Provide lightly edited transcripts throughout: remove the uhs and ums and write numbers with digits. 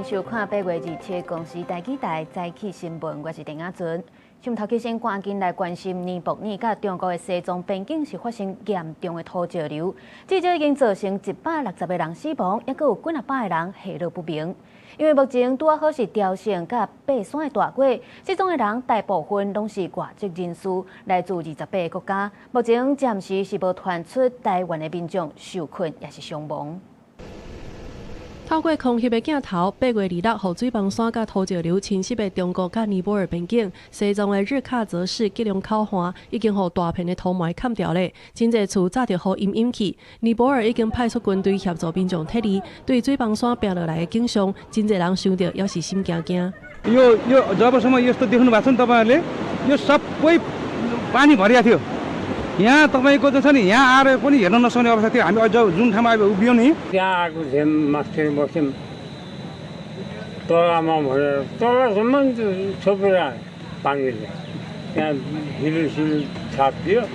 收看8月27公視台語台早起新聞，我是鄭亞尊。新聞頭起先趕緊來關心尼泊爾佮中國的西藏邊境是發生嚴重的土石流，至少已經造成160個人死亡，猶閣有幾若百個人下落不明。因為目前拄仔好是朝聖佮爬山的大月，失蹤的人大部分攏是外籍人士，來自28個國家。目前暫時是無傳出台灣的民眾受困抑是傷亡。透過空翕的鏡頭，8月26雨水崩山佮土石流侵襲的中國佮尼泊爾邊境，西藏的日喀則市吉隆口岸已經予大片的土埋崁牢咧，真濟厝早就予淹淹去。尼泊爾已經派出軍隊協助民眾撤離，對水崩山拚落來的景象，真濟人想著猶是心驚驚。 यो यो जबसम्म यस्तो देख्नु भएको छ नि तपाईँहरूले यो सबै पानी भरिएको थियो। यहाँ तपाईँको चाहिँ छ नि यहाँ आएर पनि हेर्न नसक्ने अवस्था थियो। हामी अझ जुन ठाउँमा अब उभियौँ नि। त्यहाँ आएको थियौँ, माथि बस्यौँ तलामा भनेर तलसम्म छोपेर पानीले त्यहाँ हिलो सिलो छापियो।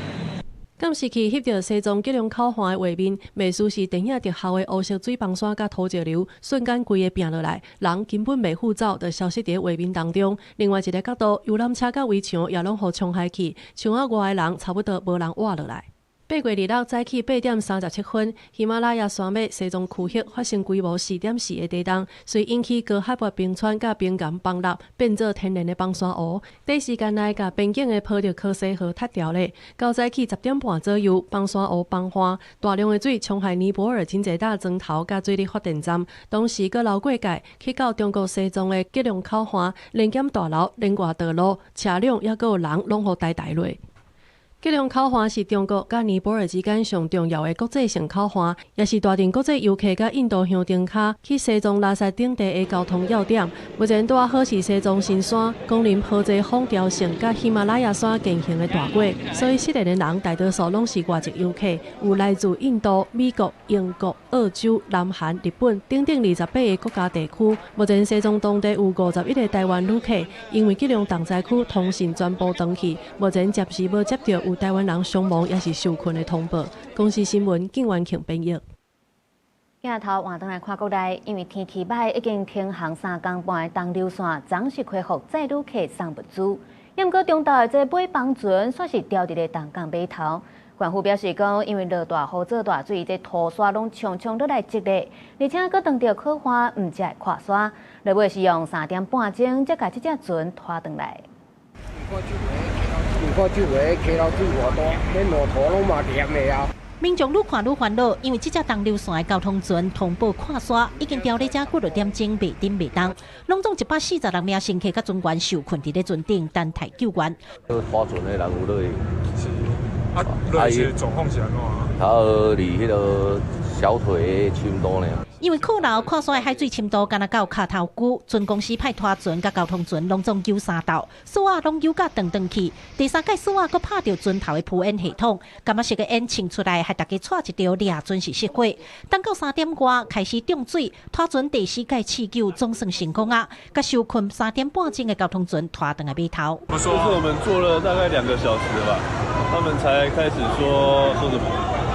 監視器翕著西藏吉隆口岸的畫面，袂輸是電影特效的烏色水崩山佮土石流，瞬間規个拚落來，人根本袂赴走，就消失佇畫面當中。另外一个角度，遊覽車佮圍牆也攏予沖海去，牆仔外的人差不多無人活落來。8月26早起8點37分，喜馬拉雅山脈西藏區域發生規模4.4的地動，遂引起高海拔冰川佮冰岩崩落，變做天然的崩山湖。短時間內，共邊境的波特科西河塌掉咧。到早起10點半左右，崩山湖崩岸，大量的水沖害尼泊爾真濟搭磚頭佮水力發電站。同時，閣流過界去到中國西藏的吉隆口岸，臨檢大樓、連外道路、車輛猶閣有人攏予台台落。吉隆口岸是中國佮尼泊爾之間上重要的國際性口岸，也是帶領國際遊客佮印度洋頂跤去西藏拉薩等地的交通要點。目前拄仔好是西藏神山岡仁波齊峰朝聖佮喜馬拉雅山健行的大月，所以失聯的人大多數攏是外籍遊客，有來自印度、美國、英國、澳洲、南韓、日本等等28個國家地區。目前西藏當地有51個台灣旅客，因為吉隆重災區通訊全部斷去，目前暫時無接著有台灣人傷亡抑是受困的通報。公視新聞景元慶編譯。鏡頭換轉來看國內，因為天氣䆀，已經停航3工半的東琉線，昨是恢復載旅客送物資。毋過中晝的這尾班船，煞是牢佇咧東港碼頭。縣府表示講，因為落大雨做大水，這土沙攏沖沖落來積咧，而且閣當著苦旱，毋才會垮沙。落尾是用3點半鐘，才共這隻船拖轉來。看這回溪流水偌大，連路途攏嘛黏的啊。民眾愈看愈煩惱，因為這隻東琉線的交通船通報垮沙，已經牢佇遮幾落點鐘袂振袂動，攏總146名乘客佮船員受困佇咧船頂，等待救援。拖船的人有落去，是啊，落去狀況是按怎？他離彼個小腿的深度呢。因為扣樓垮沙的海水深度，敢若到跤頭龜，船公司派拖船佮交通船攏總扭三道，索仔攏扭甲斷斷去。第三擺索仔閣拍著船頭的浮煙系統，感覺是個煙衝出來，害大家掣一著，掠船是失火。等到3點外開始漲水，拖船第四擺試救總算成功啊！共受困3點半鐘的交通船拖轉來碼頭。就是我們坐了大概2個小時吧，他們才開始說說什麼？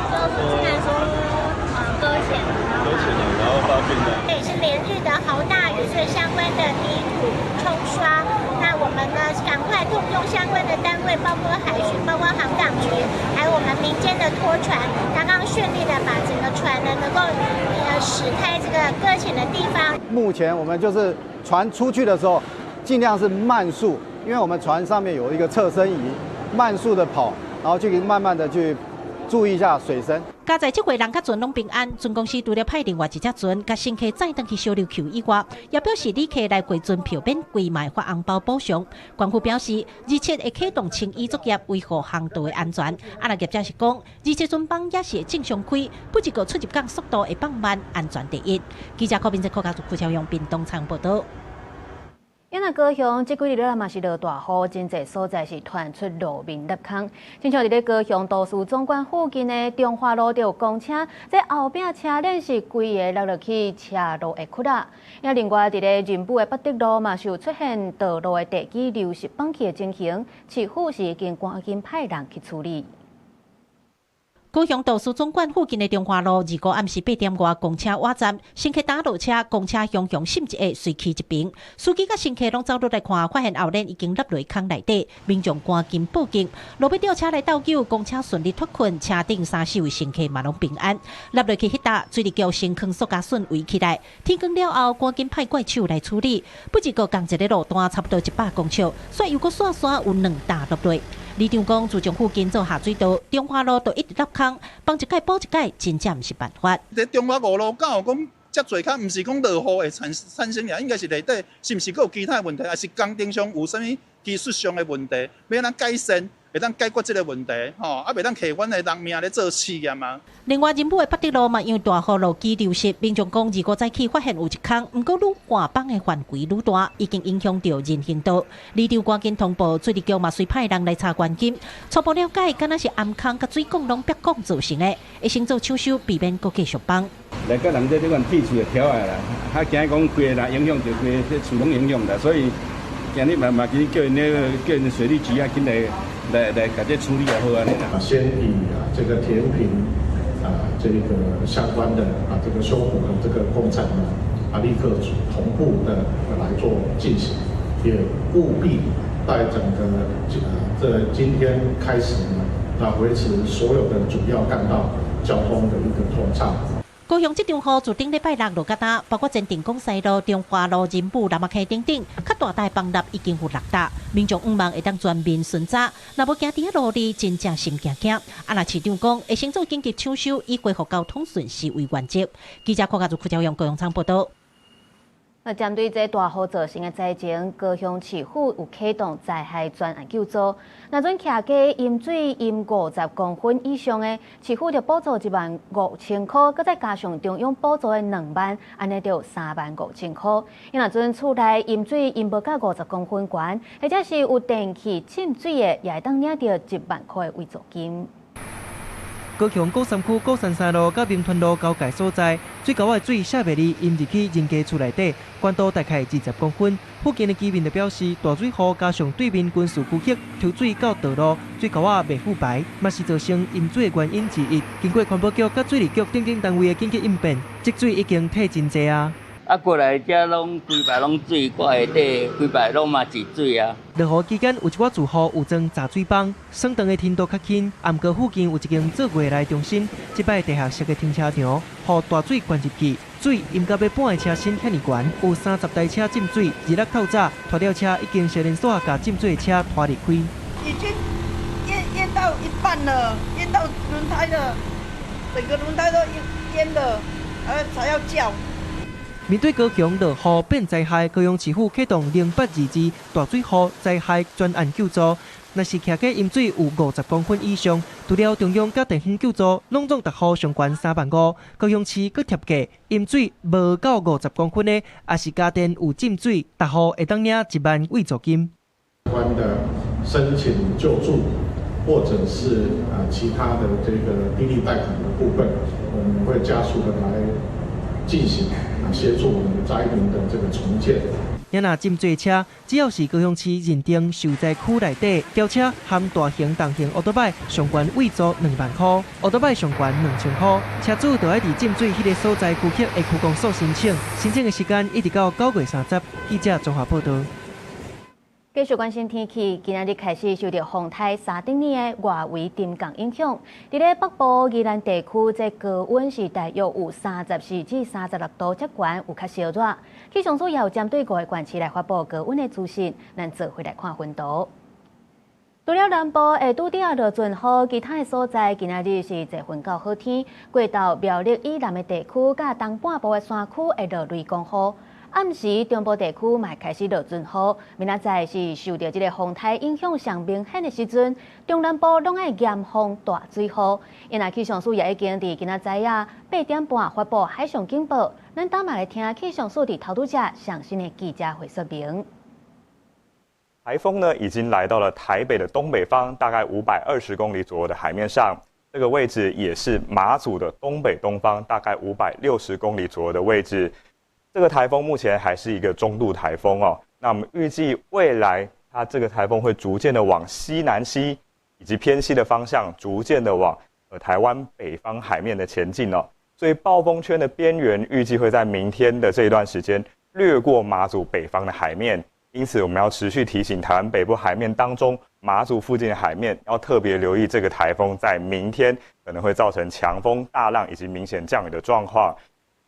說竟然說擱淺。擱淺了，然後發病了。也是連日的豪大雨，所以相關的泥土沖刷。那我們呢，趕快動用相關的單位，包括海巡、包括航港局，還有我們民間的拖船，剛剛順利的把整個船呢能夠駛開這個擱淺的地方。目前我們就是船出去的時候，盡量是慢速，因為我們船上面有一個測深儀，慢速的跑，然後去慢慢的去注意一下水深。佳哉這回人佮船攏平安，船公司除了派另外一隻船共乘客載轉去小琉球以外，也表示旅客來回船票免貴，嘛會發紅包補償。縣府表示，27會啟動清淤作業，維護航道的安全。啊，若業者是講，27船班也是會正常開，不過出入港速度會放慢，安全第一。記者柯明哲、柯家族、傅超勇屏東採報導。因為高雄這幾日來嘛是落大雨，真濟所在是傳出路面凹空。親像佇咧高雄都市總館附近的中華路就有公車，這後壁車輪是規个落落去車路的窟仔。也另外佇咧仁武的八德路嘛是有出現道路的地基流失崩去的情形，市府是已經趕緊派人去處理。高雄圖書總館附近的中華路，25暗時8點外公車倚站，乘客打落車，公車雄雄閃一下，隨去一爿。司機佮乘客攏走落來看，發現後輪已經凹落空內底，民眾趕緊報警。路尾吊車來鬥救，公車順利脫困，車頂三四位乘客嘛攏平安。凹落去彼搭，水利局先囥塑膠筍圍起來。天光了後，趕緊派怪手來處理。不過仝一个路段差不多100公尺，煞又閣煞煞有兩搭落來。里長講，自從附近做下水道，中華路都一直凹空，幫一擺補一擺，真正毋是辦法。佇中華五路敢有講遮濟空，毋是講落雨會產生爾，應該是內底是毋是閣有其他問題，抑是工程上有啥物技術上的問題，欲按怎改善，會當解決這个問題，吼，啊，袂當摕阮的人命咧做試驗啊。另外，仁武的北德路嘛，因為大雨路基流失，民眾講25早起發現有一空，毋過愈換放的範圍愈大，已經影響著人行道。里長趕緊通報水利局嘛，隨派人來查原因，初步了解，敢若是頷空佮水管攏煏管造成的，會先做搶修，避免閣繼續崩。來佮人這這款鐵厝的條仔啦，較驚講規个影響著規个厝攏影響啦，所以今日嘛嘛緊叫𪜶那个叫𪜶水利局啊，緊來來來共這處理也好按呢啦。先以這個填平這個相關的這個修補的這個工程呢立刻同步的來做進行，也務必在整個這今天開始呢，那維持所有的主要幹道交通的一個通暢。高雄這場雨自頂禮拜六落甲今，包括前鎮廣西路、中華路、仁武、南仔溪等等，較大搭的崩塌已經有六搭，民眾向望會當全面巡查，若無行佇路裡，真正心驚驚。啊，若市長講會先做緊急搶修，以恢復交通順序為原則。記者郭家如、柯昭陽高雄倉報導。那針對這大雨造成的災情，高雄市府有啟動災害專案救助。若準騎機淹水淹50公分以上的，市府就補助15,000箍，閣再加上中央補助的2萬，按呢就有35,000箍。若準厝內淹水淹無到50公分懸，或者是有電器浸水的，也會當領著1萬箍的慰助金。高雄鼓山區鼓山三路佮民權路交界所在，水溝仔的水卸袂離淹入去人家厝內底，懸度大概20公分。附近的居民就表示，大水雨加上對面軍事區域抽水到道路，水溝仔袂復排，嘛是造成淹水的原因之一。經過環保局佮水利局等等單位的緊急應變，積水已經退真濟啊。啊，過來遮攏規排攏水，掛下底規排攏嘛是水啊。落雨期間有一寡住戶有裝雜水泵，省長的程度較輕。啊，毋過附近有一間做月來中心，這擺地下室的停車場，予大水灌入去，水淹到欲半个車身遐爾懸，有30台車浸水。日仔透早，拖吊車已經熟練煞共浸水的車拖離開。已經淹到一半了，淹到輪胎了，整個輪胎都淹了，才要叫。面對高雄落雨變災害，高雄市府啟動0822大水雨災害專案救助。若是騎機淹水有50公分以上，除了中央佮地方救助，攏總逐戶上懸3萬5。高雄市閣貼價，淹水無到50公分的，抑是家電有浸水，逐戶會當領1萬慰助金。關的申請救助，或者是其他的這個低利貸款的部分，我們會加速的來進行。協助我們災民的這個重建。若浸水車，只要是高雄市認定受災區內底轎車含大型、重型歐多擺，上懸慰助2萬箍，歐多擺上懸2000箍。車主就愛佇浸水彼个所在區域的區公所申請，申請的時間一直到9月30。記者綜合報導。繼續關心天氣，今仔日開始受著風颱沙丁尼的外圍沉降影響，佇咧北部宜蘭地區，這高溫是大約有34至36度遮懸，有較燒熱。氣象署也有針對五個縣市來發布高溫的資訊，咱做伙來看分圖。除了南部會拄著落陣雨，其他的所在今仔日是濟雲到好天。過晝苗栗以南的地區，佮東半部的山區會落雷公雨。暗時中部地區嘛開始落陣雨，明仔載是受著這個風颱影響上明顯的時陣，中南部攏愛嚴防大水雨。因為氣象署也已經佇今仔載啊8點半發布海上警報，咱等下來聽氣象署佇頭拄才上新的記者會說明。颱風呢已經來到了台北的東北方，大概520公里左右的海面上，這個位置也是馬祖的東北東方，大概560公里左右的位置。這個颱風目前還是一個中度颱風哦。那我們預計未來它這個颱風會逐漸的往西南西以及偏西的方向，逐漸的往台湾北方海面的前进哦。所以暴风圈的边缘预计会在明天的这一段时间掠过马祖北方的海面，因此我们要持续提醒台湾北部海面当中，马祖附近的海面要特别留意这个台风在明天可能会造成强风、大浪以及明显降雨的状况。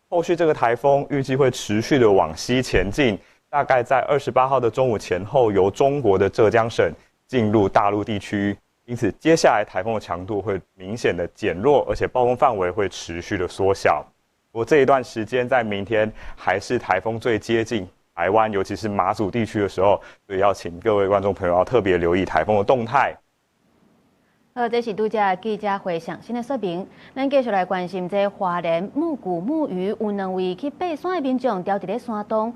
后续这个台风预计会持续的往西前进，大概在28号的中午前后，由中国的浙江省进入大陆地区。因此，接下来台风的强度会明显的减弱，而且暴风范围会持续的缩小。不过这一段时间，在明天还是台风最接近台湾，尤其是马祖地区的时候，所以要请各位观众朋友要特别留意台风的动态。好，这是拄才记者会上新的说明。咱继续来关心这花莲木古木鱼有两位去爬山的民众牢伫咧山洞。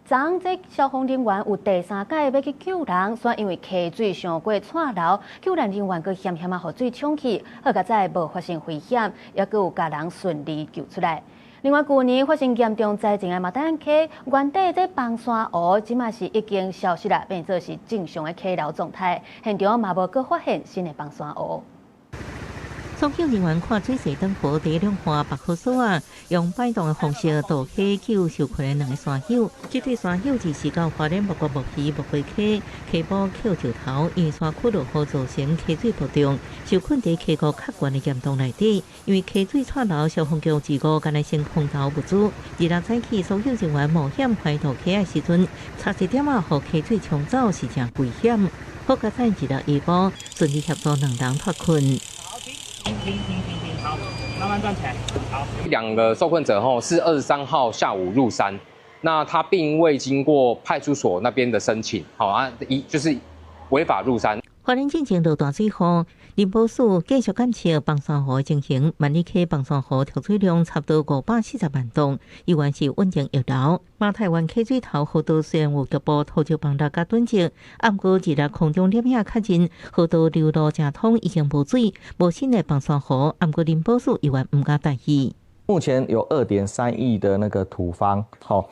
昨昏这消防人员有第三摆欲去救人，煞因为溪水伤过掣流，救援人员阁险险仔予水冲去，好佳哉无发生危险，犹阁有共人顺利救出来。另外，旧年发生严重灾情的马大溪，原底这崩山湖，这马是已经消失啦，变做是正常的溪流状态，现场嘛无阁发现新的崩山湖。搜救人员看水势涨河，伫两岸拔好索仔，用摆动的方式渡溪救受困的两个山友。这对山友二时到花莲木瓜木鱼木瓜溪溪埔捡石头，因为山区落雨造成溪水暴涨，受困伫溪谷较悬的岩洞内底。因为溪水掣流，消防局二五敢若先空投物资。二六早起，搜救人员冒险橫渡溪的时阵，差一点仔予溪水冲走，是真危险。好佳哉，二六下晡顺利协助两人脫困。停停停停，好，慢慢站起来。好，两个受困者吼是23号下午入山，那他并未经过派出所那边的申请，好啊，一就是违法入山。花莲進前落大水雨，林保署繼續監測崩山湖的情形，萬里溪崩山湖蓄水量差不多540萬噸，依然是穩定溢流。馬太灣溪水頭河道雖然有局部土石崩落佮囤積，毋過二六空中攝影確認河道流路誠通，已經無水，無新的崩山湖。毋過林保署依然毋敢大意。目前有2.3億的那個土方，吼，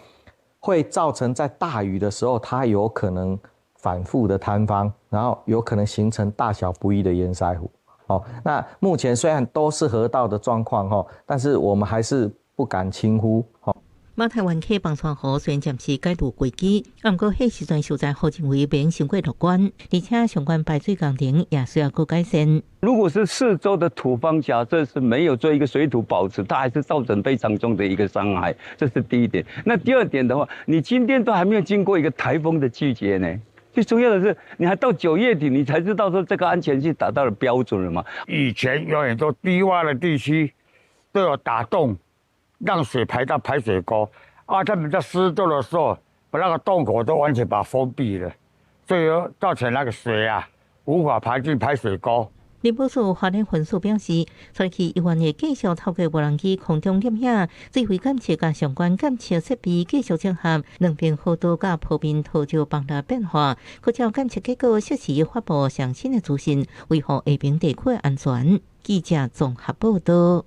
會造成在大雨的時候，它有可能反覆的坍方，然後有可能形成大小不一的堰塞湖。哦，那目前雖然都是河道的狀況，吼，但是我們還是不敢輕忽。吼。馬太灣溪崩山湖雖然暫時解除危機，毋過彼時陣受災戶認為免傷過樂觀，而且相關排水工程也需要閣改善。如果是四周的土方，假設是沒有做一個水土保持，它還是造成非常重的一個傷害，這是第一點。那第二點的話，你今天都還沒有經過一個颱風的季節呢。最重要的是，你還到9月底，你才知道說這個安全性達到了標準了嗎？以前有很多低窪的地區都有打洞，讓水排到排水溝，啊，他們在施作的時候，把那個洞口都完全把它封閉了，所以造成那個水啊無法排進排水溝。林保署花蓮分署表示，採取依原會繼續透過無人機空中攝影、水位監測佮相關監測設備繼續整合兩邊河道佮坡面土石崩落變化，閣照監測結果適時發布上新的資訊，維護下爿地區的安全。記者綜合報道。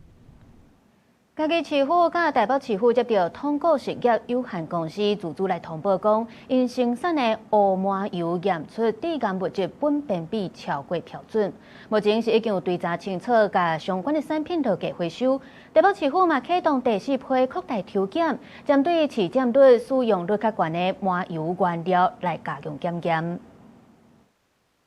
嘉義市府佮台北市府接著統顧實業有限公司自主來通報講，𪜶生產的烏麻油驗出致癌物質苯苯比超過標準，目前是已經有追查清楚，共相關的產品落架回收。台北市府嘛啟動第四批擴大抽檢，針對市佔率、使用率較懸的麻油原料來加強檢驗。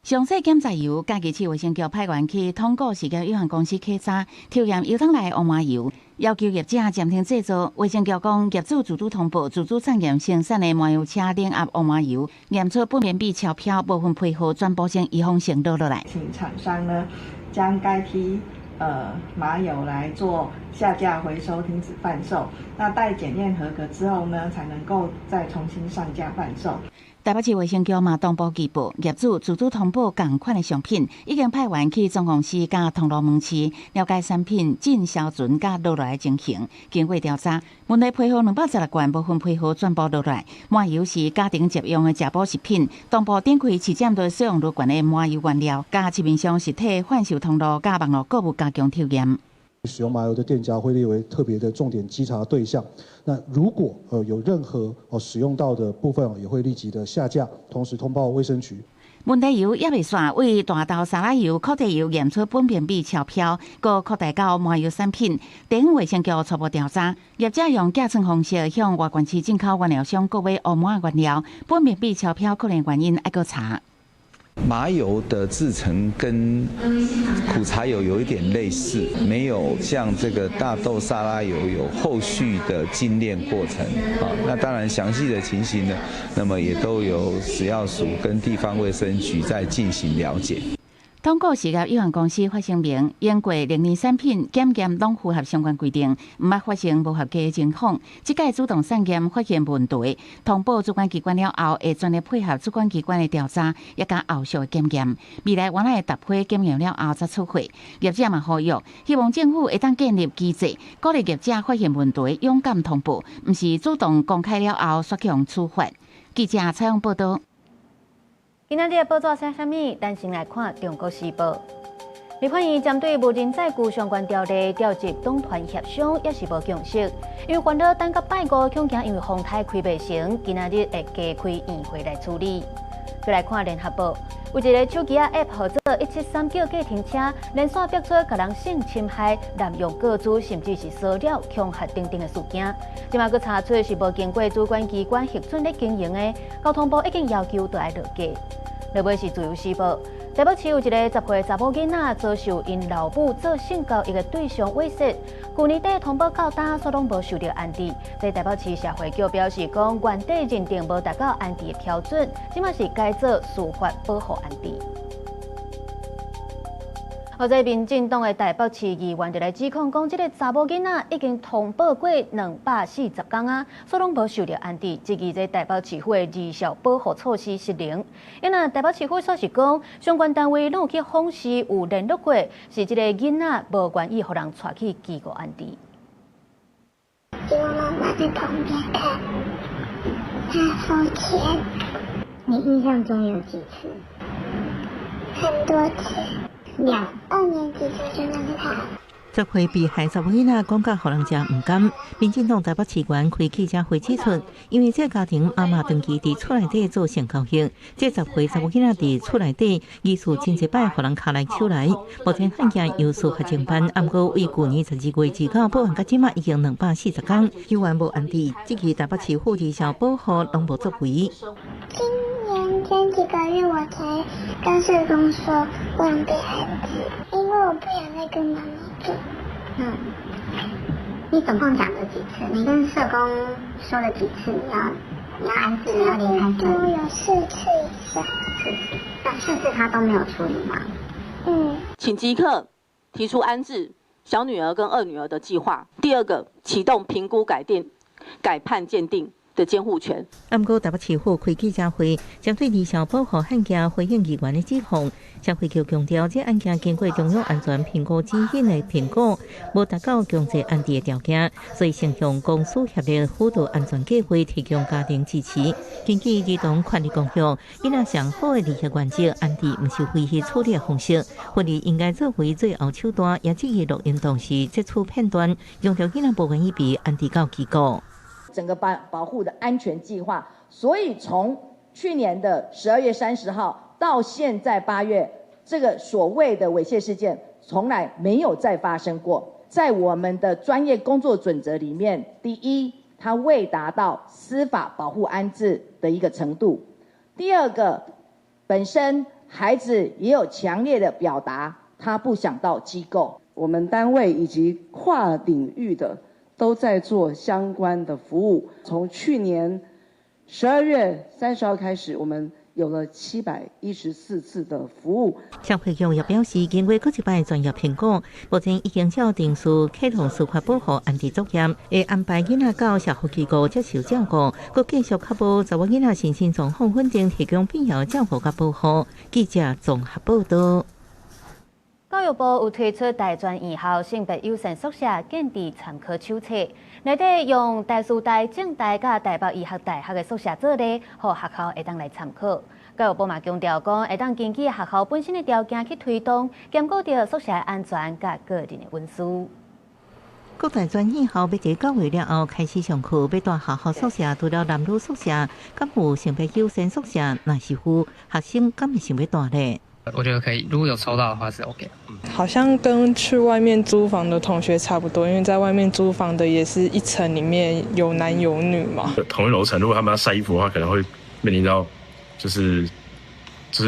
詳細檢查由嘉義市衛生局派員去統顧實業有限公司稽查，抽驗油桶內的烏麻油，要求業者暫停製造。衛生局講，業主自主通報，自主查驗生產的麻油車冷壓烏麻油，驗出苯苯比超標，部分批號全部先預防性落落來。請廠商呢，將該批麻油來做下架、回收、停止販售。那待檢驗合格之後呢，才能夠再重新上架販售。台北市衛生局嘛同步舉報，業主自主通報仝款的商品，已經派員去總公司佮銅鑼門市了解產品進銷存佮落來的情形。經過調查，問題批號216罐，部分批號全部落來。麻油是家庭食用的食補食品，同步點開市佔率使用率懸的麻油原料，佮市面上實體販售通路佮網路購物加強抽驗。使用麻油的店家會列為特別的重點稽查對象。那如果有任何使用到的部分，也會立即的下架，同時通報衛生局。問題油猶未煞，為大豆沙拉油、苦茶油驗出苯並芘超標，閣擴大到麻油產品。地方衛生局初步調查，業者用寄存方式向外縣市進口原料商購買烏麻原料，苯並芘超標可能原因愛閣查。麻油的製程跟苦茶油有一點類似，沒有像這個大豆沙拉油有後續的精煉過程。啊，那當然詳細的情形呢，那麼也都由食藥署跟地方衛生局在進行了解。通過食業有限公司發聲明，經過認證產品檢驗攏符合相關規定，毋捌發生無合格的情況。這擺主動送檢發現問題，通報主管機關了後，會全力配合主管機關的調查，以及後續的檢驗。未來原來會逐批檢驗了後才出貨。業者嘛呼籲，希望政府會當建立機制，鼓勵業者發現問題勇敢通報，毋是主動公開了後煞予人處罰。記者採訪報導。今仔日的報紙寫啥物？咱先來看《中國時報》。立法院針對無人載具相關條例召集黨團協商，猶是無共識。因為煩惱等到拜五，恐驚因為風颱開袂成，今仔日會加開院會來處理。閣來看《聯合報》，有一個手機仔 App 號做1739計程車，連續逼出共人性侵害、濫用個資，甚至是騷擾、恐嚇等等的事件。這馬閣查出是無經過主管機關核准咧經營的，交通部已經要求著愛落架。落尾是自由時報，台北市有一個10歲查某囡仔遭受𪜶老母做性交易的對象猥褻，舊年底通報到今，煞攏無受著安置。這台北市社會局表示講，原底認定無達到安置的標準，這馬是改做司法保護安置。或者民進黨的台北市議員就來指控講，這个查某囡仔已經通報過240工啊，煞攏無受著安置，質疑這台北市府的兒少保護措施失靈。因為台北市府煞是講，相關單位攏有去訪視，有聯絡過，是這个囡仔無願意予人帶去機構安置。結果媽媽在旁邊看，他收錢。你印象中有幾次？很多次。兩二年級就真的是他。10歲被害查某囡仔講甲予人誠毋甘，民進黨台北市議員開記者會指出，因為這个家庭阿嬤長期佇厝內底做性交易，這10歲查某囡仔佇厝內底疑似真濟擺予人牽來手來。目前案件由司法偵辦，毋過為舊年12月29報案，到這馬已經240工，猶原無安置，質疑台北市府兒少保護攏無作為。今年前幾個月我才跟社工說我想被安置，因為我不想再跟媽媽住。嗯，你總共講了幾次？你跟社工說了幾次？你要安置，你要離開？都有4次以上。4次，那4次他都沒有處理嗎？嗯。請即刻提出安置小女兒跟二女兒的計劃。第二個，啟動評估改定、改判鑑定的監護權。毋過台北市府開記者會，針對兒少保護案件回應議員的指控。社會局強調，這案件經過中央安全評估指引的評估，無達到強制安置的條件，所以先向公私協力輔導安全計劃提供家庭支持。根據兒童權利公約，囡仔上好的利益原則，安置毋是非議處理的方式，分離應該作為最後手段，也質疑錄音當時截取片段，強調囡仔無願意被安置到機構。整個保護的安全計劃，所以從去年的12月30號到現在8月，這個所謂的猥褻事件從來沒有再發生過。在我們的專業工作準則裡面，第一，它未達到司法保護安置的一個程度；第二個，本身孩子也有強烈的表達，他不想到機構。我們單位以及跨領域的都在做相關的服務。從去年12月30號開始，我們有了714次的服務。社會局也表示，經過閣一擺專業評估，目前已經照程序啟動司法保護安置作業，會安排囡仔到社福機構接受照顧，閣繼續確保查某囡仔身心狀況穩定，提供必要照顧佮保護。記者綜合報道。教育部有推出大專院校性別友善宿舍建置參考手冊，內底用台師大、政大佮台北醫學大學的宿舍做例，予學校會當來參考。教育部嘛強調講，會當根據學校本身的條件去推動，兼顧著宿舍安全佮個人的隱私。國大專院校欲佇9月了後開始上課，欲蹛學校宿舍，除了男女宿舍，敢有性別友善宿舍？若是有，學生敢會想欲蹛咧？我覺得可以，如果有抽到的話是 OK。好像跟去外面租房的同學差不多，因為在外面租房的也是一層裡面有男有女嘛。同一樓層，如果他們要曬衣服的話，可能會面臨到，就是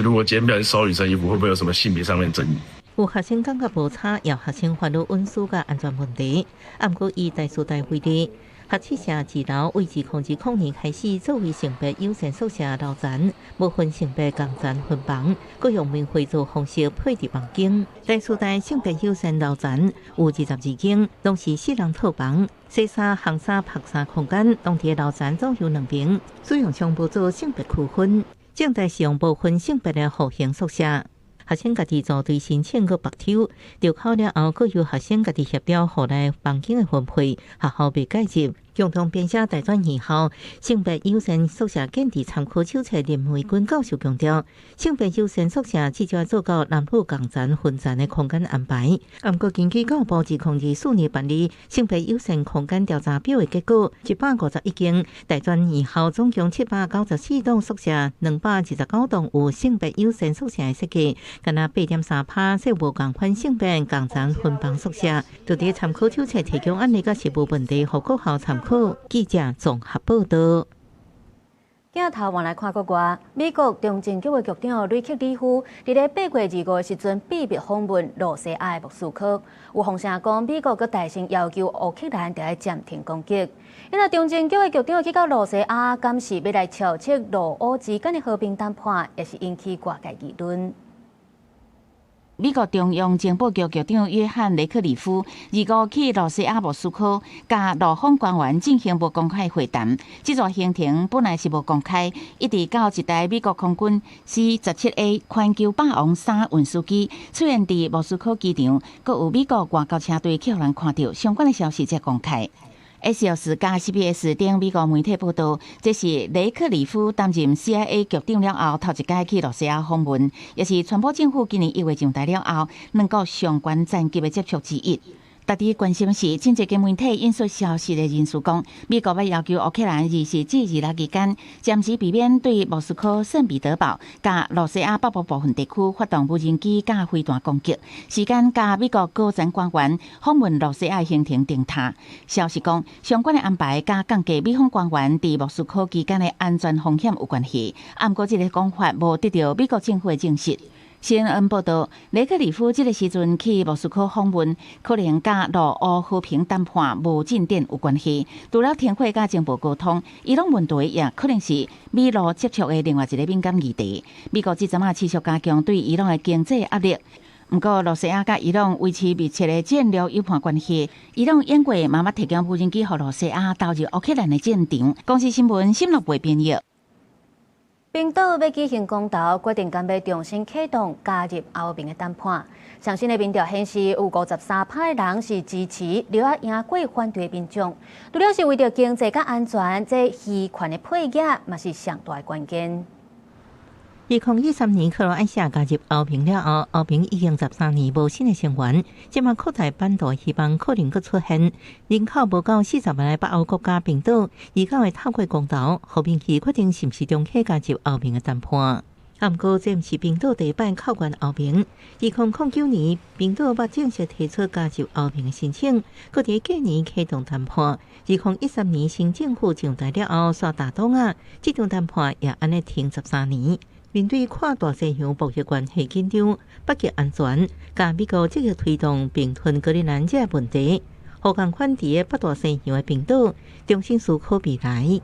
如果今天不小心收女生衣服，會不會有什麼性別上面爭議？有學生感覺無差，也有學生煩惱隱私佮安全問題。毋過以台師大為例，學七舍二樓為2020年開始作為性別友善宿舍樓層，無分性別仝層分房，閣用棉花做方式配置房間。台師大性別友善樓層有22間，攏是四人套房，洗衫、烘衫、曝衫空間，攏佇樓層左右兩邊，使用上無做性別區分。政大是用無分性別的戶型宿舍。學生家己組隊申請閣縛抽，著考了後，閣由學生家己協調戶內房間的分配，學校袂介入。共同編寫大專院校性別友善宿舍建置參考手冊林慧君教授強調，性別友善宿舍至少做到男女仝層分層的空間安排。毋過根據教育部2024年辦理性別友善空間調查表的結果，151間大專院校總共794棟宿舍，229棟有性別友善宿舍的設計，干焦8.3%設無仝款性別仝層分房宿舍。就佇參考手冊提供案例佮實務問題，予各校參考。記者綜合報道。鏡頭換來看國外，美國中情局的局長雷克里夫，佇咧8月25的時陣秘密訪問露西亞的莫斯科，有風聲講美國閣大聲要求烏克蘭著愛暫停攻擊。因為中情局的局長去到露西亞，敢是欲來敲促露烏之間的和平談判，也是引起外界議論。美國中央情報局局長約翰雷克里夫25去露西亞莫斯科，佮露方官員進行無公開會談。這段行程本來是無公開，一直到一台美國空軍 C-17A 環球霸王三運輸機出現佇莫斯科機場，閣有美國外交車隊去予人看著，相關的消息才公開。Axios 佮 CBS 等美國媒體報道，這是雷克里夫擔任 CIA 局長了後頭一擺去露西亞訪問，也是川普政府今年1月上台了後，兩國上懸層級的接觸之一。值得關心是，真濟間媒體引述消息的人士講，美國欲要求烏克蘭24至26期間，暫時避免對莫斯科、聖彼得堡佮露西亞北部部分地區發動無人機佮飛彈攻擊。時間佮美國高層官員訪問露西亞行程定䆀。消息講，相關的安排佮降低美方官員佇莫斯科期間的安全風險有關係。毋過，這個講法無得著美國政府的證實。CNN 報道，雷克里夫這個時陣去莫斯科訪問，可能佮露烏和平談判無進展有關係。除了停火佮情報溝通，伊朗問題也可能是美露接觸的另外一個敏感議題。美國這陣仔持續加強對伊朗的經濟壓力。毋過，露西亞佮伊朗維持密切的戰略友伴關係。伊朗演過嘛捌提供無人機予露西亞投入烏克蘭的戰場。公視新聞新樂貝編譯。冰島欲舉行公投，決定敢欲重新啟動加入歐盟的談判。上新的民調顯示，有53%的人是支持，著猶贏過反對的民眾。除了是為著經濟佮安全，這漁權的配額嘛是上大的關鍵。2013年克羅埃西亞加入歐盟了後，歐盟已經13年無新的成員，這馬擴大版圖希望可能閣出現。人口無夠40萬的北歐國家冰島，29會透過公投，予民意決定是毋是重啟加入歐盟的談判。毋過，這毋是冰島第一擺叩願歐盟。2009年，冰島捌正式提出加入歐盟的申請，閣佇隔年啟動談判。2013年新政府上台了後，煞打擋仔，這場談判也按呢停13年。面對跨大西洋貿易關係緊張、北極安全，佮美國積極推動併吞格陵蘭這個問題，予仝款佇北大西洋的冰島重新思考未來。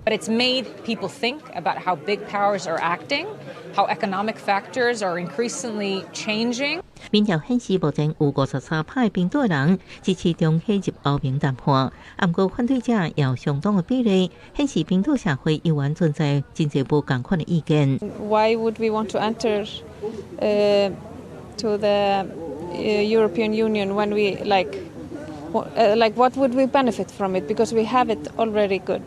But it's made people think about how big powers are acting, how economic factors are increasingly changing. 民調顯示，目前有53%的冰島人支持重啟入歐盟談判，毋過反對者也有相當的比例，顯示冰島社會依然存在真濟無仝款的意見。 Why would we want to enter to the European Union when we like what would we benefit from it? Because we have it already good.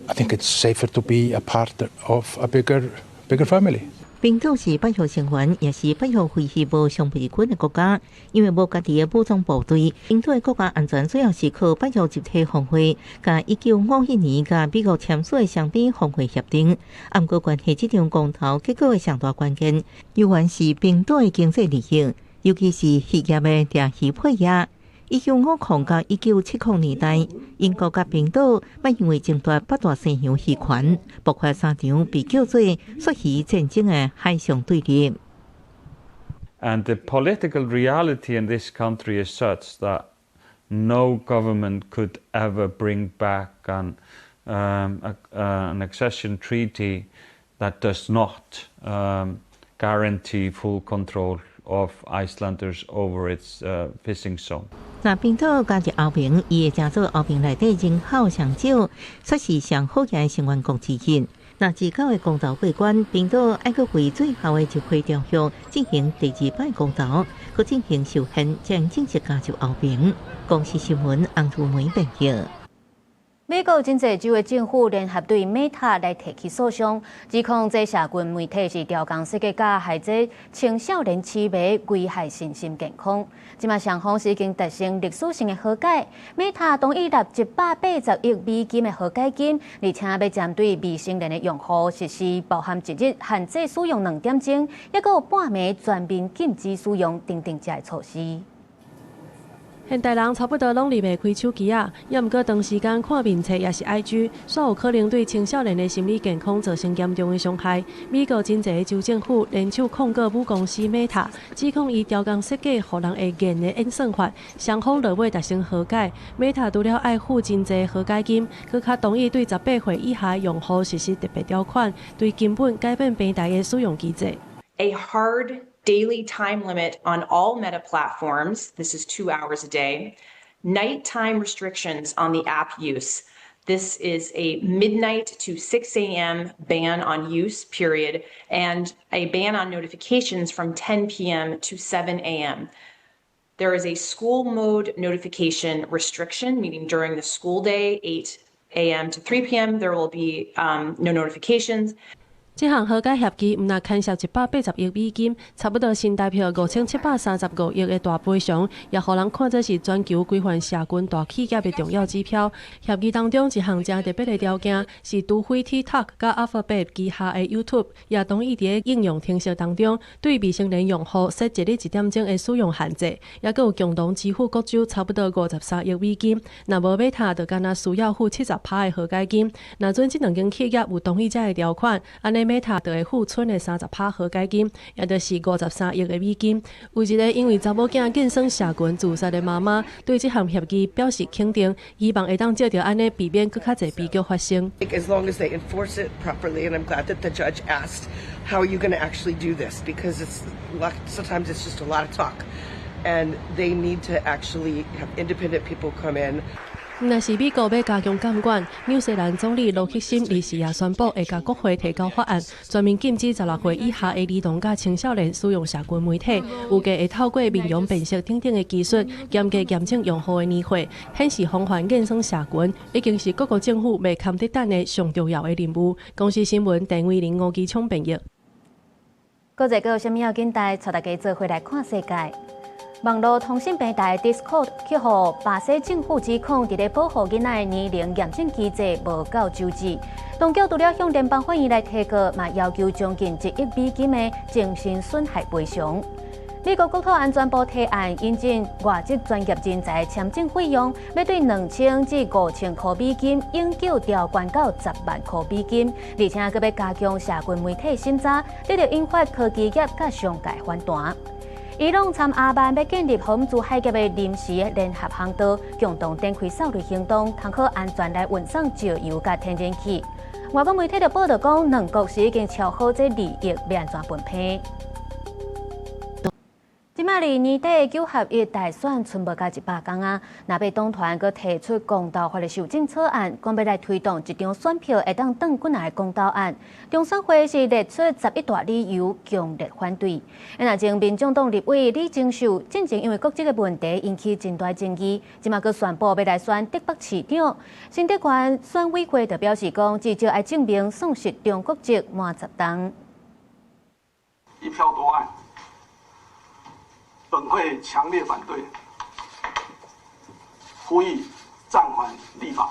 I think it's safer to be a part of a bigger family. 冰島是北約成員，也是北約唯一無常備軍的國家。因為無家己的武裝部隊，冰島的國家安全主要是靠北約集體防衛，佮1951年佮美國簽署的雙邊防衛協定。毋過關係這場公投結果的上大關鍵，猶原是冰島的經濟利益，尤其是漁業的掠魚配額。1950到1970年代，英國佮冰島捌因為爭奪北大西洋漁權，爆發三場被叫做鱈魚戰爭的海上對立。 And the political reality in this country is such that no government could ever bring back an accession treaty that does not guarantee full control of Icelanders over its fishing zone. 若冰島加入歐盟，伊會成做歐盟內底人口上少、煞是上好額的成員國之一。若自九的公投過關，冰島愛閣為最後的入會條約進行第二擺公投，閣進行修憲，才正式加入歐盟。公視新聞洪如梅編譯。美國真濟州的政府聯合對 Meta 來提起訴訟，指控這社群媒體是調工設計佮害這青少年痴迷，危害身心健康。這馬雙方是已經達成歷史性的和解，Meta 同意納180億美金的和解金，而且欲針對未成年的用戶實施包含一日限制使用2點鐘，抑閣有半暝全面禁止使用等等這措施。現代人差不多攏離袂開手機仔，猶毋過長時間看面冊抑是 IG，煞有可能對青少年的心理健康造成嚴重的傷害。美國真濟州政府聯手控告母公司 Meta，指控伊調工設計予人會癮的演算法，雙方落尾達成和解。Meta 除了愛付真濟和解金，閣較同意對18歲以下用戶實施特別條款，對根本改變平台的使用機制。 A hard daily time limit on all Meta platforms. This is 2 hours a day. Nighttime restrictions on the app use. This is a midnight to 6 a.m. ban on use period and a ban on notifications from 10 p.m. to 7 a.m. There is a school mode notification restriction, meaning during the school day, 8 a.m. to 3 p.m., there will be no notifications. 這項和解協議毋但牽涉180億美金，差不多新台幣5735億的大賠償，也予人看做是全球規範社群大企業的重要指標。協議當中一項誠特別的條件是，除非 TikTok 佮 Alphabet 旗下的 YouTube 也同意佇應用程式當中對未成年用戶設一日1點鐘的使用限制，抑閣有共同支付各州差不多53億美金。若無 Meta 就干焦需要付70%的和解金。若準這兩間企業有同意這个條款，按呢 Meta 就會付賰的30%和解金，也就是53億的美金。有一個因為查某囝見耍社群自殺的媽媽，對這項協議表示肯定，希望會當藉著按呢避免閣較濟悲劇發生。 As long as they enforce it properly, and I'm glad that the judge asked, how are you going to actually do this? Because sometimes it's just a lot of talk, and they need to actually have independent people come in. 若是美國欲加強監管，紐西蘭總理盧克森日時也宣布會共國會提交法案，全面禁止16歲以下的兒童佮青少年使用社群媒體。預計會透過面容辨識等等的技術，嚴格驗證用戶的年歲，顯示防範癮耍社群已經是各國政府袂堪得等的上重要的任務。公視新聞鄭偉玲、吳基聰編譯。國際閣有啥物要緊代，帶大家做伙來看世界。網路通訊平台 Discord 去予巴西政府指控，佇咧保護囡仔的年齡驗證機制無夠周至。當局除了向聯邦法院來提告，嘛要求將近1億美金的精神損害賠償。美國國土安全部提案引進外籍專業人才簽證費用，欲對2000至5000塊美金永久調懸到10萬塊美金，而且閣欲加強社群媒體審查，這就引發科技業佮商界反彈。伊朗參阿曼欲建立荷姆茲海峽的臨時聯合航道，共同展開掃雷行動，通好安全來運送石油佮天然氣。外國媒體就報道講，兩國是已經敲好這利益欲按怎分配。這馬離年底九合一大選賰無到100工啊，藍白黨團閣提出公投法的修正草案，講欲來推動一張選票會當轉幾若个公投案。中選會是列出11大理由，強烈反對。若前民眾黨立委李鍾秀進前因為國籍的問題引起真大爭議，這馬閣宣布欲來選竹北市長。新竹縣選委會就表示講，至少愛證明喪失中國籍滿10冬。一票多案，本會強烈反對，呼籲暫緩立法。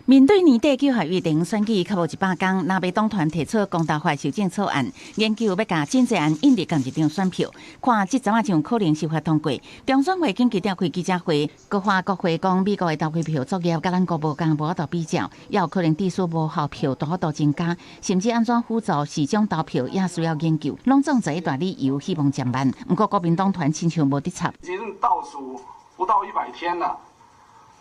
面對年底九合一地方選舉較無100天，藍白黨團提出公投法修正草案，研究欲共真濟案印佇仝一張選票，看這陣仔就可能修法通過。中選會緊急召開記者會，閣話國會講美國的投開票作業佮咱國無仝，無法度比較，也有可能致使無效票大幅度增加，甚至按怎輔助市長投票也需要研究。攏總這一大理由，希望減慢。毋過國民黨團親像無佇插。已經倒數不到100天了。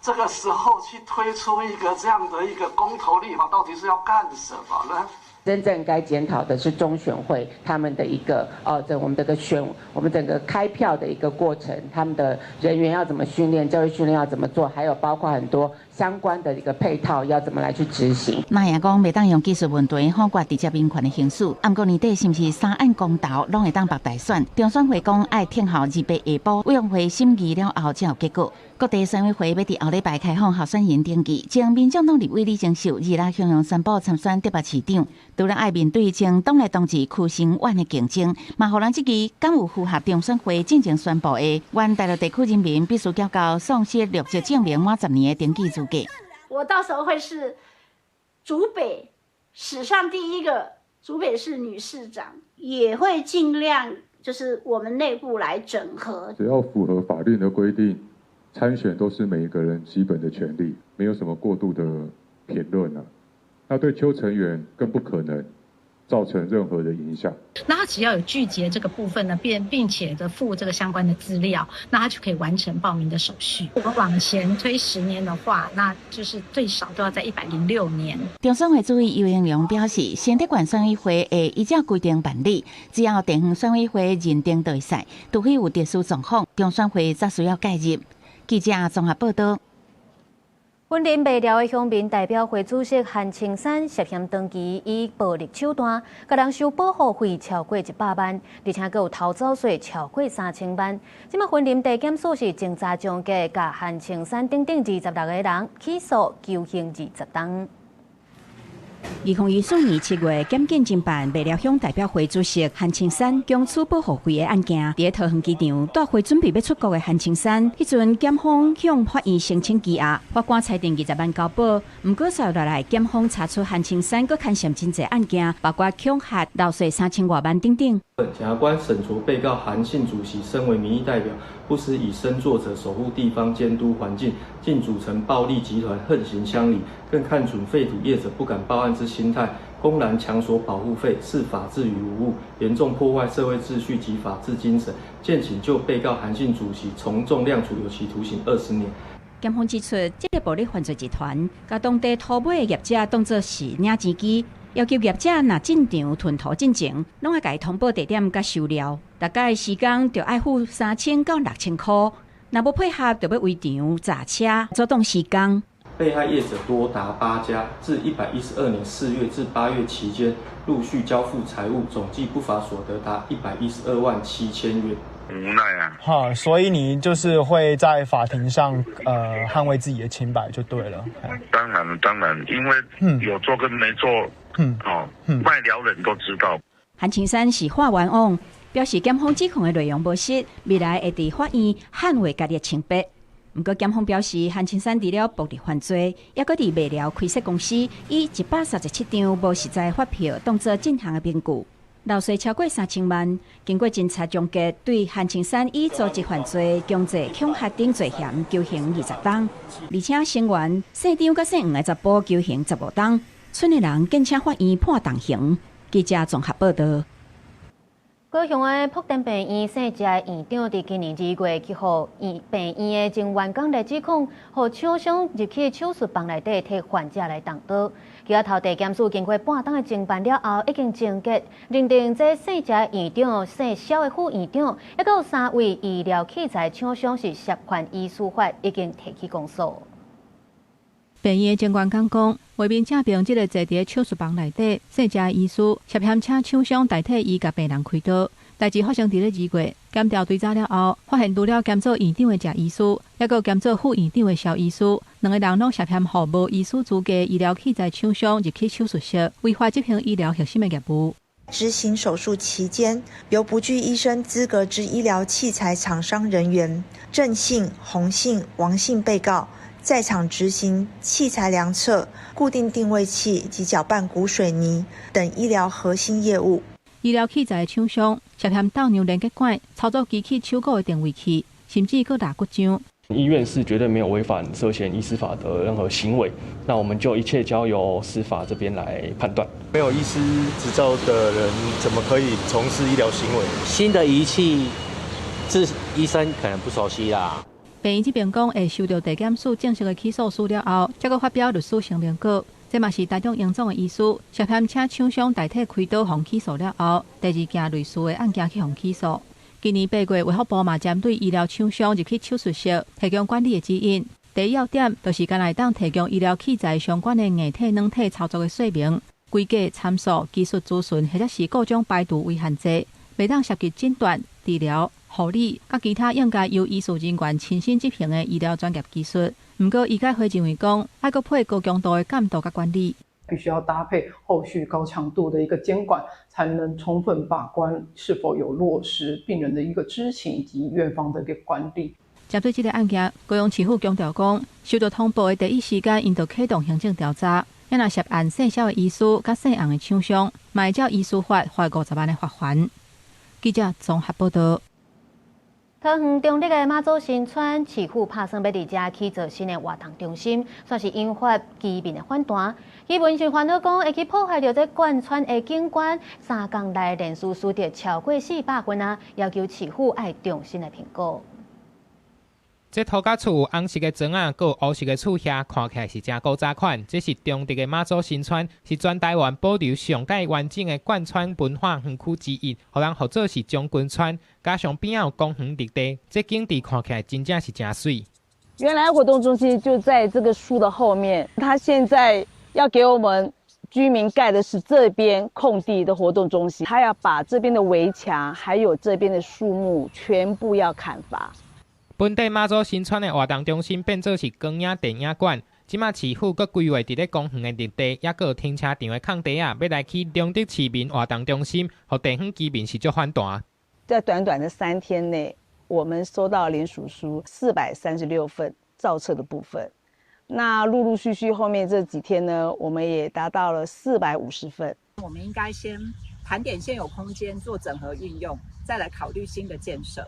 這個時候去推出一個這樣的一個公投立法，到底是要幹什麼呢？真正該檢討的是中選會他們的一個哦，這我們這個選，我們整個開票的一個過程，他們的人員要怎麼訓練，教育訓練要怎麼做，還有包括很多相關的一個配套要怎麼來去執行。嘛會講袂當用技術問題否決直接民權的行使，毋過年底是毋是三案公投攏會當縛大選？中選會講愛聽候28下晡委員會審議了後才有結果。各地選委會欲佇後禮拜開放候選人登記，前民眾黨立委李鍾秀2日雄雄宣布參選竹北市長，除了愛面對前黨內同志區聲遠的競爭，嘛予人質疑敢有符合中選會進前宣布的，原大陸地區人民必須繳交喪失入籍證明滿10年的登記資格。我到時候會是竹北史上第一個竹北市女市長，也會盡量就是我們內部來整合。只要符合法律的規定，參選都是每一個人基本的權利，沒有什麼過度的評論啊。那對邱成遠更不可能造成任何的影響。那他只要有具結這個部分呢，並且的附這個相關的資料，那他就可以完成報名的手續。我們往前推10年的話，那就是最少都要在106年。中選會主委游盈隆表示，新竹縣選委會會依照規定辦理，只要地方選委會認定就會使，除非有特殊狀況，中選會才需要介入。記者綜合報道。雲林麥寮的鄉民代表會主席韓青山涉嫌長期以暴力手段，共人收保護費超過100萬，而且閣有偷走稅超過3000萬。這馬雲林地檢署是偵查終結，共韓青山等等26個人起訴求刑20冬。2014年7月，檢警偵辦麥寮鄉代表會主席韓青山強取保護費的案件，佇桃園機場帶貨準備欲出國的韓青山，彼陣檢方向法院申請羈押，法官裁定20萬交保。毋過隨落來，檢方查出韓青山閣牽涉真濟案件，包括恐嚇、漏稅3000外萬等等。檢察官審酌被告韓姓主席身為民意代表，不思以身作則守護地方監督環境，竟組成暴力集團橫行鄉里，更看準廢土業者不敢報案之心態，公然強索保護費，視法治於無物，嚴重破壞社會秩序及法治精神。建請就被告韓姓主席從重量處有期徒刑20年。檢方指出，這個暴力犯罪集團共當地土買的業者當作是領錢機，要求業者若進場囤土進前，攏愛共伊通報地點佮收料，逐工時工著愛付3000到6000箍，若無配合，就欲圍場砸車，阻擋施工。被害業者多達8家，自112年4月至8月期間，陸續交付財物，總計不法所得達112萬7千元。無奈啊！哈，所以你就是會在法庭上，捍衛自己的清白就對了。當然，當然，因為有做跟沒做，哦，麥寮人都知道。韓青山是喊冤枉，表示檢方指控的內容無實，未來會佇法院捍衛家己的清白。毋過檢方表示，韓青山除了暴力犯罪，抑閣佇麥寮開設公司，以137張無實在發票當做進項的憑據，漏稅超過3000萬。經過偵查終結，對韓青山以組織犯罪、強制恐嚇等罪嫌求刑20冬，而且成員姓張佮姓黃的查埔求刑15冬。村的人堅請法院判重刑。記者綜合報道。高雄的曝田病院姓謝的院長，佇今年2月去予院病院的前員工來指控，予廠商入去手術房內底替患者來動刀。其後地檢署經過半冬的偵辦了後，已經終結認定這姓謝的院長、姓蕭的副院長，抑閣有三位醫療器材廠商是涉犯醫師法，已經提起公訴。病院的前員工講，畫面正爿這个坐佇手術房內底，姓謝的醫師涉嫌請廠商代替伊共病人開刀。代誌發生佇咧2月，檢調追查了後，發現除了兼做院長的謝醫師，抑閣兼做副院長的蕭醫師，兩个人攏涉嫌予無醫師資格醫療器材廠商入去手術室，違法執行醫療核心的業務。執行手術期間，由不具醫生資格之醫療器材廠商人員鄭姓、洪姓、王姓被告在場執行器材量測、固定定位器及攪拌骨水泥等醫療核心業務。醫療器材廠商涉嫌鬥量連結管、操作機器手鼓的定位器，甚至閣拿骨章。醫院是絕對沒有違反涉嫌醫師法的任何行為，那我們就一切交由司法這邊來判斷。沒有醫師執照的人，怎麼可以從事醫療行為？新的儀器，這醫生可能不熟悉啦。病院這邊講，會收到地檢署正式的起訴書了後，才閣發表律師聲明稿。這嘛是台中榮總的醫師涉嫌請廠商代替開刀予起訴了後，第二件類似的案件去予起訴。今年8月，衛福部嘛針對醫療廠商入去手術室提供管理的指引。第一要點就是干焦會當提供醫療器材相關的硬體、軟體操作的說明、規格參數、技術諮詢，或者是各種排除危險者，袂當涉及診斷、治療、護理，佮其他應該由醫術人員親身執行的醫療專業技術。毋過，醫改會認為講，愛閣配高強度的監督佮管理。必須要搭配後續高強度的一個監管，才能充分把關是否有落實病人的一個知情以及院方的一個管理。針對這個案件，高雄市府強調講，收到通報的第一時間，𪜶就啟動行政調查。若涉案姓蕭的醫師佮姓洪的廠商，嘛會照醫師法罰50萬的罰鍰。記者綜合報道。桃園中壢的馬祖新村市府拍算欲佇遮起造新的活動中心，煞是引發居民的反彈。居民是煩惱講會去破壞著這貫村的景觀，3工來連續輸著超過400份啊，要求市府愛重新來評估。這塗甲厝有紅色的磚仔，閣有烏色的厝瓦，看起來是誠古早款。這是中壢的馬祖新村，是全台灣保留上蓋完整的貫村文化園區之一，予人號做是將軍村。加上邊仔有公園綠地，這景致看起來真正是誠媠。原來活動中心就在這個樹的後面，他現在要給我們居民蓋的是這邊空地的活動中心，他要把這邊的圍牆還有這邊的樹木全部要砍伐。本地馬祖新村的活動中心變做是光影電影館，這馬市府閣規劃佇咧公園的綠地，抑閣有停車場的空地仔，欲來起中壢市民活動中心，予地方居民是足反彈。在短短的3天內，我們收到聯署書436份造冊的部分，那陸陸續續後面這幾天呢，我們也達到了450份。我們應該先盤點現有空間，做整合運用，再來考慮新的建設。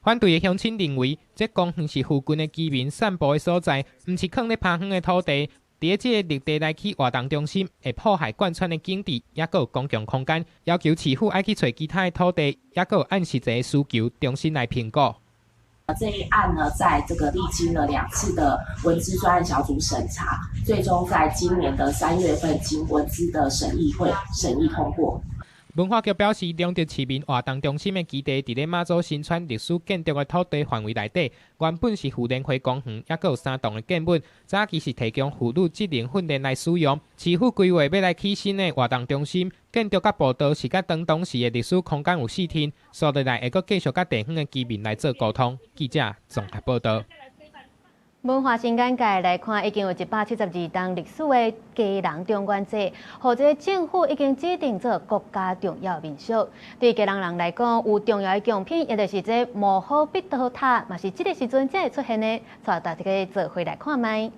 反對的鄉親認為，這公園是附近的居民散步的所在，毋是囥咧拍園的土地。佇咧這个綠地來起活動中心，會破壞貫村的景致，抑閣有公共空間。要求市府愛去揣其他的土地，抑閣有按實際需求重新來評估。這一案呢，在這個歷經了2次的文資專案小組審查，最終在今年的3月份經文資的審議會審議通過。文化局表示，中壢市民活動中心的基地佇咧馬祖新村歷史建築的土地範圍內底，原本是婦聯會公園，抑閣有三棟的建物，早期是提供婦女職能訓練來使用。市府規劃欲來起新的活動中心，建築佮步道是佮當時的歷史空間有四天，所落來會閣繼續佮地方的居民來做溝通。記者綜合報道。文化新眼界來看，已經有172冬歷史的基隆中元節，予這政府已經指定做國家重要民俗。對基隆人來講，有重要的貢品，也就是這毛虎碧桃塔，嘛是這个時陣才會出現的。帶大家做伙來看覓。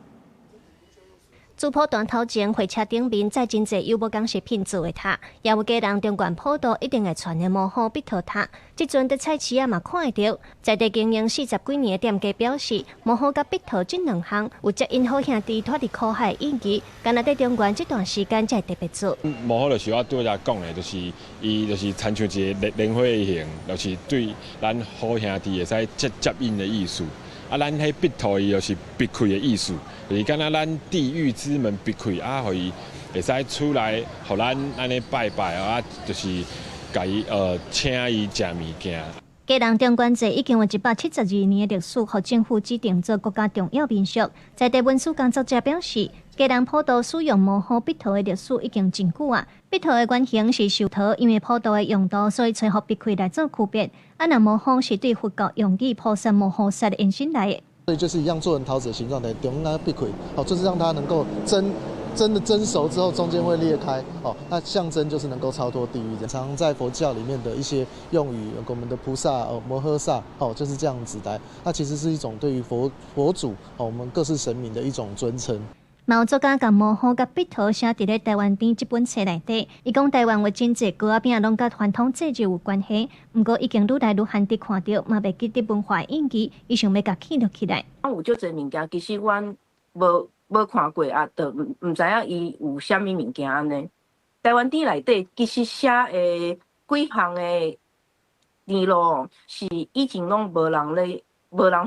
主普段頭前貨車頂面載真濟有無仝食品做的塔，也有基隆中元普渡一定會傳的毛虎碧桃塔。這陣佇菜市仔嘛看會著，在地經營40幾年的店家表示，毛虎佮碧桃這兩項有接引好兄弟脫離苦海的意義，干焦佇中元這段時間才會特別做。毛虎就是我拄才講的，就是伊就是親像一个蓮花形，就是對咱好兄弟會使接接引的意思。啊，咱彼碧桃伊就是閉開的意思，就是敢若咱地獄之門閉開，啊，予伊會使出來，予咱按呢拜拜啊，就是共伊請伊食物件。基隆中元節已經有172年的歷史，予政府指定做國家重要民俗。在地文史工作者表示，基隆普渡使用毛虎碧桃的歷史已經真久啊。碧桃的原型是壽桃，因為普渡的用途，所以揣予碧開來做區別。啊，若毛虎是對佛教用語菩薩摩訶薩延伸來的。所以就是一樣做成桃子的形狀的中間碧開，好，就是讓它能夠增真的蒸熟之後，中間會裂開，哦，那象徵就是能夠超脫地獄。常常在佛教裡面的一些用語，我們的菩薩哦，摩訶薩哦，就是這樣子來。那其實是一種對於佛祖哦，我們各式神明的一種尊稱。嘛有作家共毛虎佮筆桃寫佇咧台灣甜這本冊內底，伊講台灣有真濟糕仔餅攏佮傳統節日有關係，毋過已經愈來愈罕佇看著，嘛袂記得文化印記，伊想欲共記錄起來。啊，有足濟物件，其實阮無看過啊，就毋知影伊有啥物物件按呢。台灣甜內底其實寫的幾項的甜露是以前攏無人咧，無人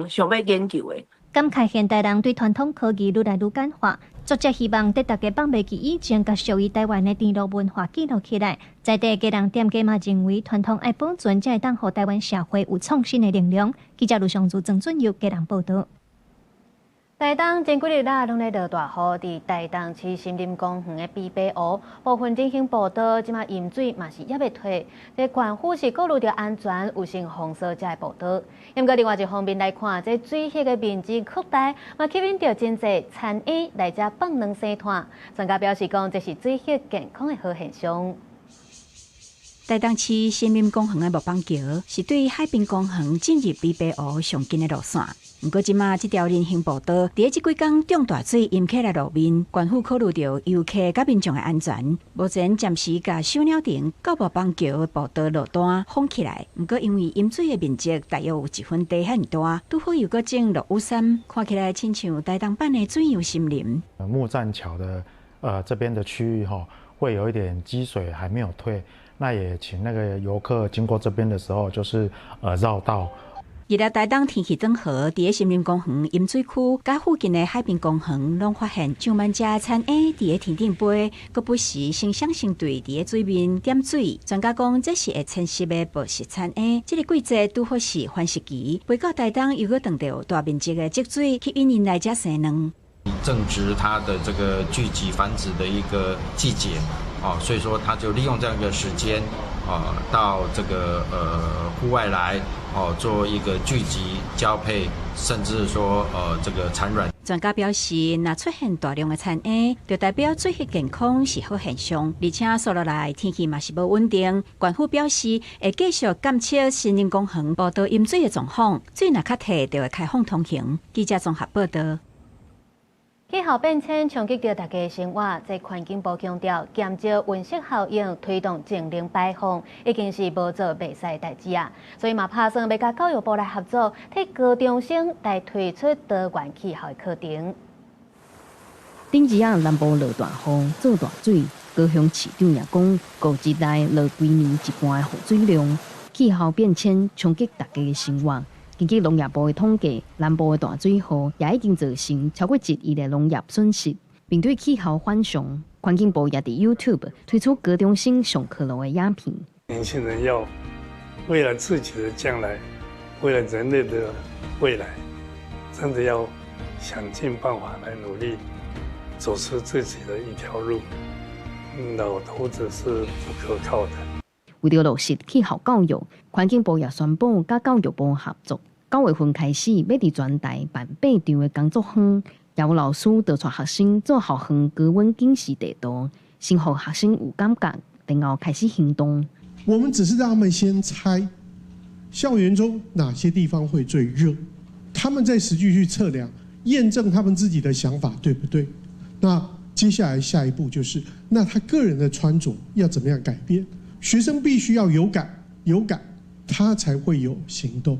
想欲研究的。感慨現代人對傳統科技愈來愈簡化，作者希望佇大家放袂記以前，共屬於台灣的甜露文化記錄起來。在地家人店家嘛認為，傳統愛保存，才會當予台灣社會有創新的力量。記者盧尚如、曾俊佑家人報導。台東前幾日啦，攏咧落大雨，佇台東市森林公園的卑白湖部分人行步道，這馬淹水嘛是猶未退。這縣府是顧慮著安全，有先封鎖這个步道。毋過另外一方面來看，這水域的面積擴大，嘛吸引著真濟田鶯來遮放卵生湠。專家表示講，這是水域健康的好現象。台東市森林公園的木板橋是對海濱公園進入卑白湖上近的路線。毋過，這馬這條人行步道，佇這幾工漲大水淹起來路面，縣府考慮著遊客佮民眾的安全，目前暫時共賞鳥亭到木板橋的步道路段封起來。毋過，因為淹水的面積大約有一分地遐爾大，拄好又閣種落雨傘，看起來親像台東版的水漾森林。木棧橋的這邊的區域吼，會有一點積水還沒有退，那也請那個遊客經過這邊的時候，就是繞道。日來台東天氣轉好，佇咧森林公園淹水區佮附近的海濱公園，攏發現上萬隻田鶯佇咧天頂飛，閣不時成雙成對佇咧水面點水。專家講，這是會遷徙的捕食田鶯，這个季節拄好是繁殖期，飛到台東又閣遇著大面積的積水，吸引𪜶來遮生卵。正值它的這個聚集繁殖的一個季節，哦，所以說它就利用這樣一個時間，啊，到這個戶外來，哦，做一個聚集交配，甚至說這個產卵。專家表示，若出現大量的田鶯，就代表水域健康是好現象，而且紲落來天氣嘛是無穩定。縣府表示會繼續監測森林公園步道淹水的狀況，水若較退就會開放通行。記者綜合報導。氣候變遷衝擊著大家的生活，這環境部強調減少溫室效應，推動淨零排放，已經是無做袂使的代誌啊！所以嘛，拍算欲佮教育部來合作，替高中生來推出多元氣候的課程。頂日仔南部落大雨，做大水，高雄市長也講，5日內落規年一半的雨水量。氣候變遷衝擊大家的生活。根據農業部的統計，南部的大水禍也已經造成超過1億的農業損失。面對氣候反常，環境部也佇 YouTube 推出高中生上課路的影片。年輕人要為了自己的將來，為了人類的未來，真的要想盡辦法來努力，走出自己的一條路。老頭子是不可靠的。為著落實氣候教育，環境部也宣布佮教育部合作。9月份開始，欲佇全台辦8場的工作坊，也有老師帶學生做校園高溫警示地圖，先予學生有感覺，然後開始行動。我們只是讓他們先猜校園中哪些地方會最熱，他們再實際去測量，驗證他們自己的想法對不對？那接下來下一步就是，那他個人的穿着要怎麼樣改變？學生必須要有感，有感，他才會有行動。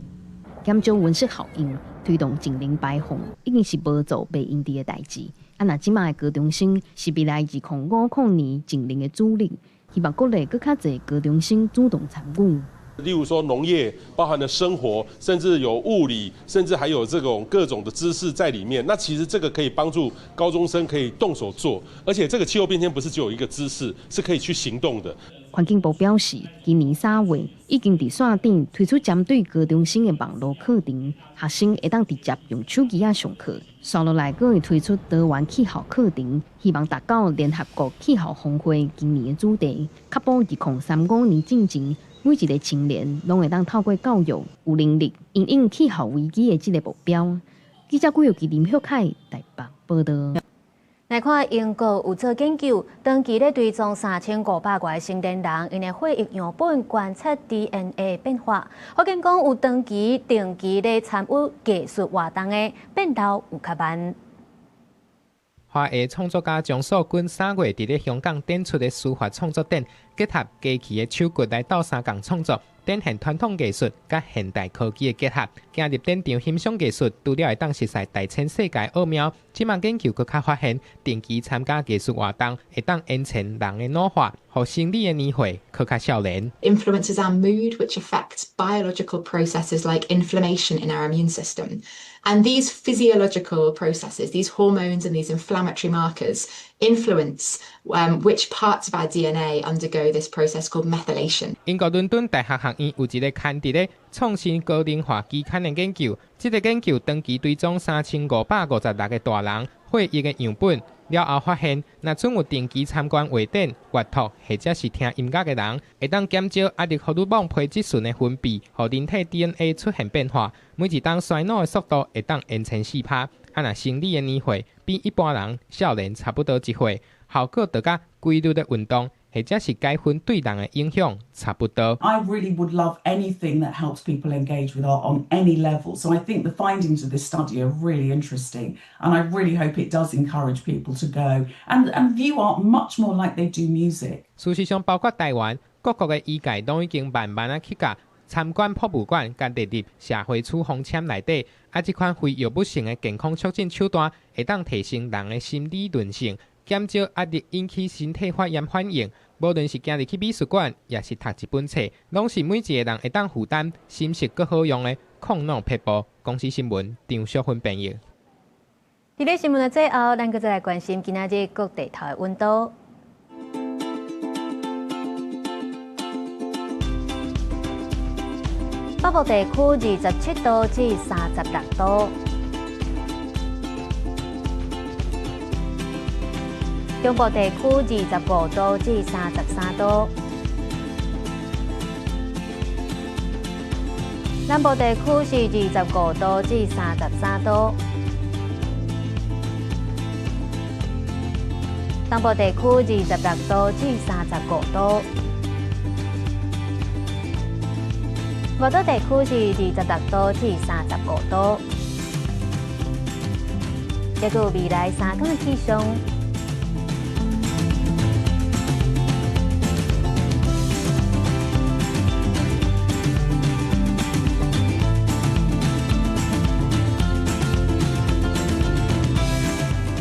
減少溫室效應，推動淨零排放，已經是無做袂用得的代誌。啊，若這馬的高中生是未來2050年淨零的主力，希望鼓勵閣較濟高中生主動參與。例如說農業，包含了生活，甚至有物理，甚至還有這種各種的知識在裡面。那其實這個可以幫助高中生可以動手做，而且這個氣候變遷不是只有一個知識，是可以去行動的。環境部表示，今年3月已經佇線頂推出針對高中生的網路課程，學生會當直接用手機仔上課。紲落來，閣會推出多元氣候課程，希望達到聯合國氣候峰會今年的主題，確保2035年進前，每一個青年攏會當透過教育有能力，因應氣候危機的這个目標。記者郭玉琪、林旭凱台北報道。來看英國有做研究，長期咧追蹤3500外成年人，𪜶的血液樣本觀察 DNA 變化，發現講有長期定期咧參與藝術活動的變老有較慢。華裔創作家張素君3月佇咧香港展出的書法創作展，結合機器的手骨來鬥相共創作，展現傳統藝術佮現代科技的結合。行入展場欣賞藝術，除了會當熟悉大千世界奧妙，這馬研究閣較發現，定期參加藝術活動，會當延遲人的老化，予生理的年歲閣較少年。 Influences our mood, which affects biological processes like inflammation in our immune system. And these physiological processes, these hormones and these inflammatory markers influence which parts of our DNA undergo this process called methylation. 英國倫敦大學學院有一个刊佇咧創新高齡化期刊的研究，這个研究長期追蹤3556個大人血液的樣本，了後發現，若準有定期參觀畫展、閱讀或者是聽音樂的人，會當減少壓力荷爾蒙皮質醇的分泌，予人體 DNA 出現變化。每一冬衰老的速度會當延遲4%。啊，若生理的年歲比一般人少年差不多一歲，效果就佮規律的運動或者是改薰對人的影響差不多。 I really would love anything that helps people engage with art on any level. So I think the findings of this study are really interesting, and I really hope it does encourage people to go and view art much more like they do music. 事實上，包括台灣各國的醫界，攏已經慢慢仔去共參觀博物館，佮列入社會處方簽內底。啊，這款非藥物性的健康促進手段，會當提升人的心理韌性，減少壓力引起身體發炎反應。無論是行入去美術館，抑是讀一本冊，攏是每一個人會當負擔、心適閣好用的抗老撇步。公視新聞張淑芬編譯。佇咧新聞的最後，咱閣再來關心今仔日各地頭的溫度。北部地區27度至36度，中部地區25度至33度，南部地區是25度至33度，東部地區26度至35度。外島地區是26度至35度。這個未來3天的氣象。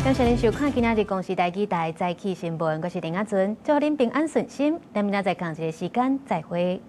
感謝您收看今仔日公視台語台早起新聞，我是林阿純，祝您平安順心。咱明仔載仝一个時間再會。